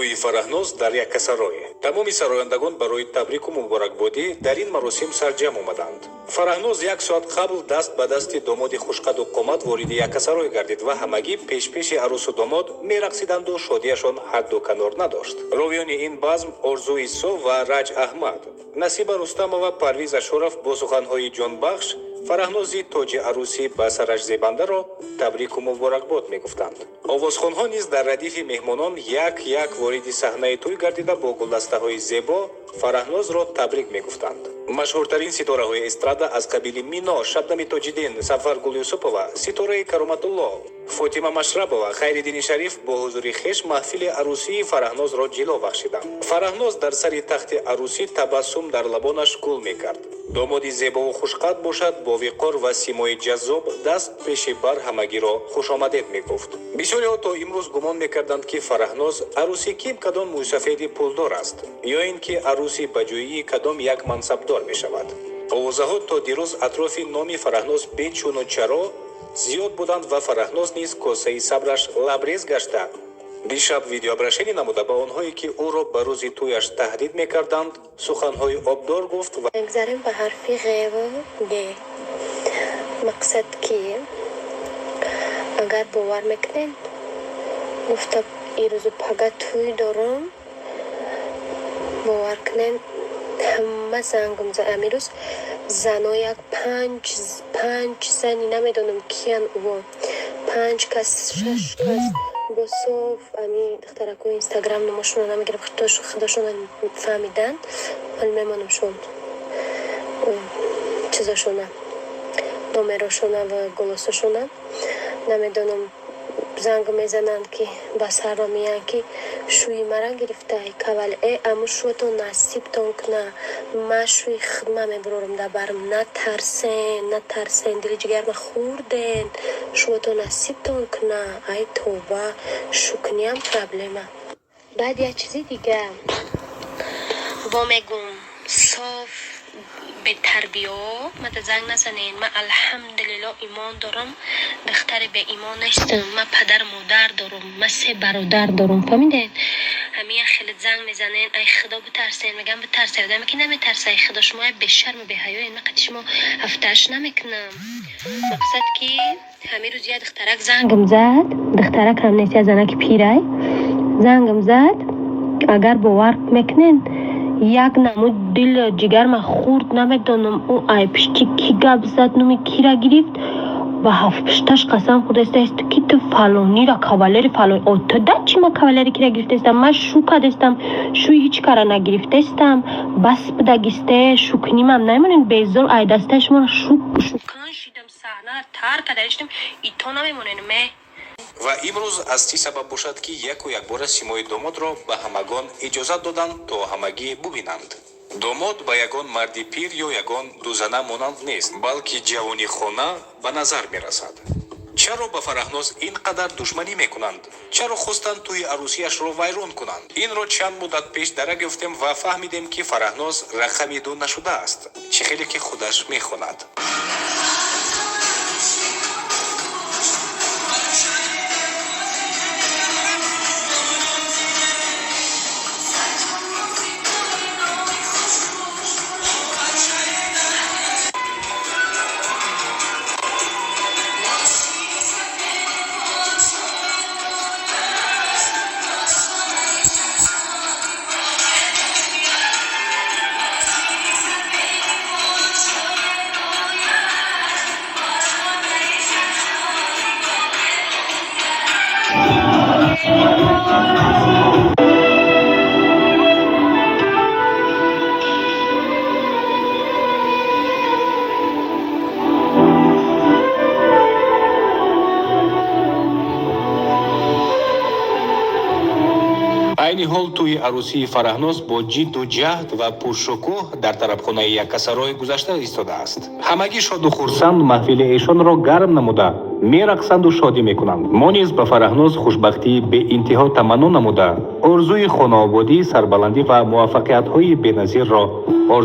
Тӯи Фараҳноз дар Яккасарой. Тамоми сарояндагон барои табрику муборакбодӣ дар ин маросим сарҷамъ омаданд. Фараҳноз як соат қабл даст ба дасти домоди хушқаду қомат вориди Яккасарой гардид ва ҳамагӣ пешпеши арӯсу домод мерақсиданду шодиашон ҳадду канор надошт. Ровиёни ин базм Орзу Исо ва Раҷ Аҳмад, Насиба Рустамова, Парвиз Ашуров бо суханҳои ҷонбахш Фараҳнози тоҷи арӯсӣ ба сараш зебандаро табрику муборакбод мегуфтанд. Овозхонҳо низ дар радифи меҳмонон як як вориди саҳнаи тӯй гардида, бо гулдастаҳои зебо Фараҳнозро табрик мегуфтанд. Машҳуртарин ситораҳои эстрада аз қабили Мино, Шабнами Тоҷиддин, Сафаргул Юсупова, Ситораи Кароматулло, Фотима Машрабова, Хайриддини Шариф бо ҳузури хеш маҳфили арӯсии Фараҳнозро ҷило бахшиданд. Фараҳноз дар сари тахти арӯсӣ табассум дар лабонаш гул мекард. Домоди зебову хушқад бошад, бо виқор ва симои ҷаззоб даст пеши бар ҳамагиро хушомадед мегуфт. Бисёриҳо то имрӯз гумон мекарданд, ки Фараҳноз арӯси ким кадом мӯйсафеди пулдор аст ё ин ки арӯси ба ҷӯии кадом як мансабдор мешавад. Овозаҳо то дирӯз атрофи номи Фараҳноз бечуну чаро зиёд буданд ва Фараҳноз низ косаи сабраш лабрез гашта, дишаб видеообращение намуда, ба онҳое, ки ӯро ба рӯзи тӯяш таҳдид мекарданд, суханҳои обдор гуфт ва Мегзарем ба ҳарфи ғеву г. Мақсад ки агар бовар мекунед, гуфта ирӯзу пага тӯй дорум, бовар кунед, ҳама зангум амирӯз зано як панҷ зани намедонам киян уво, панҷ кас, шаш кас бо соф ами духтаракои Инстаграм номошонро намегирам, худошона фаҳмиданд, вале мемонамшон чизошона, номерошона ва голосошона. Намедонам, занг мезананд, ки ба сарро меянд, ки шӯи мара гирифтай кавал аму шӯатон насибтон куна, ма шӯи хидма мебурорам дар барм, натарсен, натарсен, дили ҷигарма хӯрден, шӯатон насибтон куна. Ай тоба, шукниам проблема. Баъд як чизи дига бо мегум: соф бетарбиё мада занг назанен. Ма, алҳамдулилло, имон дорам, духтари беимон нестам. Ма падару модар дорам, ма се бародар дорам, фаҳмидед? Ҳамин як хеле занг мезанен, ай худо битарсен, мегам битарсе, одаме ки наметарса ай худо, шумо бешарму беҳаёен. Ма қати шумо ҳафтааш намекунам. Мақсад ки ҳамин рӯз як духтарак зангам зад, духтарак ҳам нест, як занаки пирай зангам зад. Агар бовар мекунед, як намуд дил ҷигарма хурд, намедонам, ӯ ай пишти кӣ гап зад, номи кира гирифт, ба ҳафтпушташ қасам хӯрдааст, ки ту фалонира кавалери фалон. О, ту да чӣ, ма кавалери кира гирифтаистам? Ма шу кардастам, шӯи ҳеҷ кара нагирифтаистам. Бас бидагисте, шукнимам намемонед, безор ай дастаи шуморо шукан шидам, саҳнара тар карда иштам, ито намемонед ме. Ва имрӯз аз чӣ сабаб бошад, ки яку якбора симои домодро ба ҳамагон иҷозат доданд, то ҳамагӣ бубинанд. Домод ба ягон марди пир ё ягон дузана монанд нест, балки ҷавони хона ба назар мерасад. Чаро ба Фараҳноз ин қадар душманӣ мекунанд? Чаро хостанд тӯи арӯсияшро вайрон кунанд? Инро чанд муддат пеш дарак ёфтем ва фаҳмидем, ки Фараҳноз рақами ду нашудааст, чӣ хеле ки худаш мехонад. Айни ҳол тӯи арӯсии Фараҳноз бо ҷидду ҷаҳд ва пуршукӯҳ дар тарабхонаи Яккасарой гузашта истодааст. Ҳамагӣ шоду хурсанд маҳфили эшонро гарм намуда, мерақсанду шодӣ мекунанд. Мо низ ба Фараҳноз хушбахтии беинтиҳо таманно намуда, орзуи хонаободӣ, сарбаландӣ ва муваффақиятҳои беназирро орзу